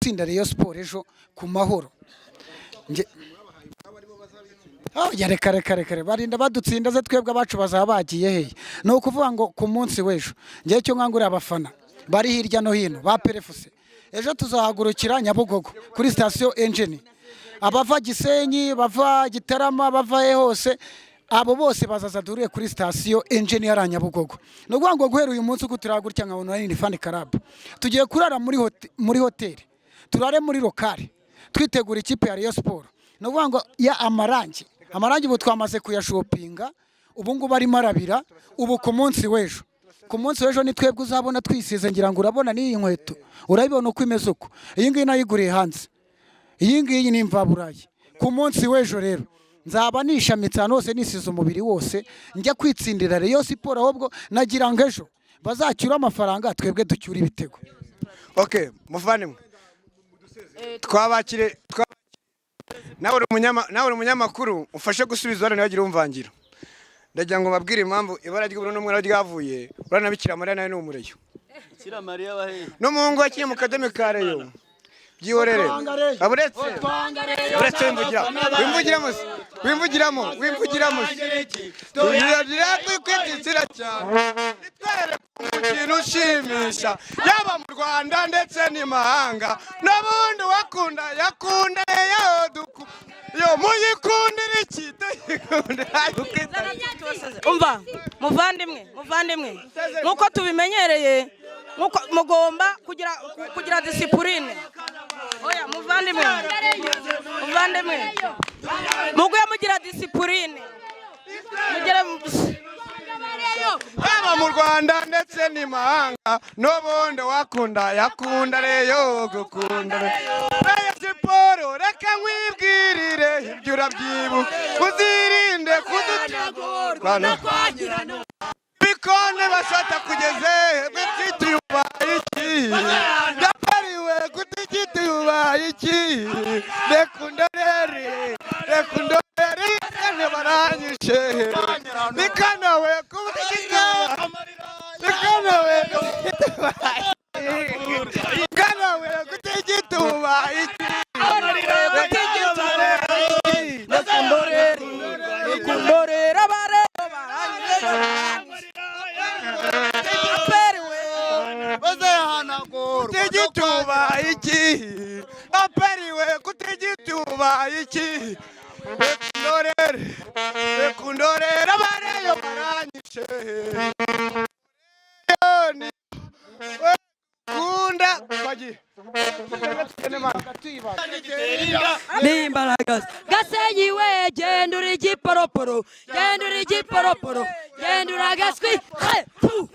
gutsinda Rayon Sport ejo ku mahoro. Oh, ya, reka reka reka reka, barinda badutsinda ze, twebwe abacu bazaba bagiye hehe? Ni ukuvuga ngo ku munsi w'ejo, ngewe icyo nkangurira abafana bari hirya no hino ba PFC, ejo tuzahagurukira Nyabugogo kuri sitasiyo Engen. Abava Gisenyi, bava Gitarama, bava he hose, abo bose bazaza duhuriye kuri sitasiyo Engen yari Nyabugogo. Ni ukuvuga ngo guhera uyu munsi uko turagutya nka Online Fan Club, tugiye kurara muri hoteli, turare muri local, twitegura ikipe ya Rayon Sport. Ni ukuvuga ngo ya amarangi ubu twamaze kuyashopinga, ubu ngubu arimo arabira. Ubu ku munsi w'ejo ni twebwe uzabona twisize. Ngira ngo urabona n'iyi nkweto, urabibona uko imeze, uko iyi ngiyi nayiguriye hanze, iyi ngiyi ni imvaburayi. Ku munsi w'ejo rero nzaba nishamitse ahantu hose, nisize umubiri wose, njya kwitsindira Rayon Sport. Ahubwo nagira ngo ejo bazacyure amafaranga, twebwe ducyure ibitego. Okay, muvandimwe, twabakire nawe uri umunyamakuru, ufashe gusubiza hano ntihagire umvangira. Ndagira ngo mbabwire impamvu ibara ry'ubururu n'umweru ryavuye. Urabona Bikira Mariya nawe ni umureyo Bikira Mariya wahe? N'umuhungu wakinnye mu kademi ka Rayon. Byihorere, aburetse uretse wimvugiramo, wimvugiramo se, wimvugiramo, wimvugiramo se. Turagira kwititsira cyane, itwereka umukino ushimisha, yaba mu Rwanda ndetse n'imahanga. N'ubundi wakunda yakunda yo duku yo muyikundira iki? Tuyikundira. Umva muvandimwe, muvandimwe, nk'uko tubimenyereye, nk'uko mugomba kugira discipline. Oya muvandimwe, muvandimwe, muguye mugira discipline, mugere Haba mu Rwanda ndetse n'imahanga, n'ubundi wakunda yakunda Rayon, gukunda Rayon Sport. Reka nkwibwirire ibyo urabyibuka, uzirinde kudutegurwa bikone bashata kugeze gutitubaye iki yapariwe kutigitubaye iki. Reka undorere, reka undorere, kane baranyishe bikanawe kutigitubaye bikanawe bikanawe kutigitubaye iki. Kundorera bareba baranyishe aperiwe. Kutigituba iki apariwe kutigituba iki. Rekundorere, rekundorere, abareyo baranyishe. Ni kunda twagiye. N'imbaraga. Gasenyi we, genda uri igiporoporo, genda uri igiporoporo, genda uri agaswi. He, fu.